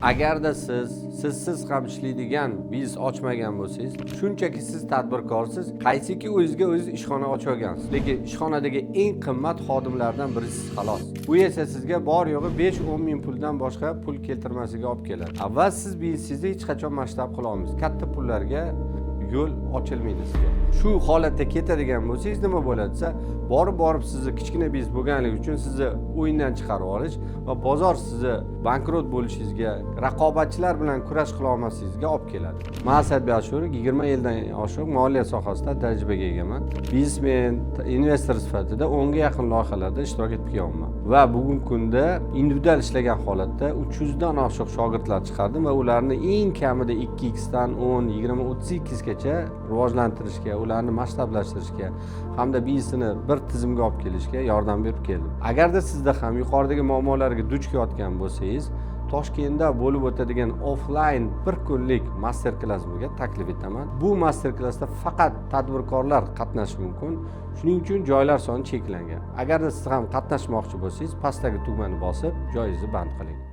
Agarda siz sizsiz ham ishlaydigan biznes ochmagan bo'lsangiz, shunchaki siz tadbirkorsiz, qaysiki o'zizga o'ziz ishxona ochib olgansiz, lekin ishxonadagi eng qimmat xodimlardan birisiz, xolos. Bu esa sizga bor yo'g'i 5-10 ming puldan boshqa pul keltirmasligiga olib keladi va siz biznesingizni hech qachon masshtab qila olmaysiz, katta pullarga yo'l ochilmaydi sizga. Shu holatda ketadigan bo'lsangiz, nima bo'ladi desa, borib borib sizni kichkina biznes bo'lganligi uchun sizni o'yindan chiqarib olish va bozor sizni bankrot bo'lishingizga, raqobatchilar bilan kurash qila olmasligingizga olib keladi. Man Asadbek Ashurov, 20 yildan oshiq moliya sohasida tajribaga egaman. Biznesmen, investor sifatida 10ga yaqin loyihalarda ishtirok etib kelyapman va bugungi kunda individual ishlagan holatda 300dan oshiq shogirdlar chiqardim va ularni eng kamida 2 dan 10, 20, 32 gacha rivojlantirishga, ularni masshtablashtirishga hamda biznesini bir tizimga olib kelishga yordam berib keldim. Agarda sizda ham yuqoridagi muammolarga duch kelayotgan bo'lsangiz, Toshkentda bo'lib o'tadigan offlayn bir kunlik master klassimga taklif etaman. Bu master klassda faqat tadbirkorlar qatnashishi mumkin, shuning uchun joylar soni cheklangan. Agarda siz ham qatnashmoqchi bo'lsangiz, pastdagi tugmani bosib, joyingizni band qiling.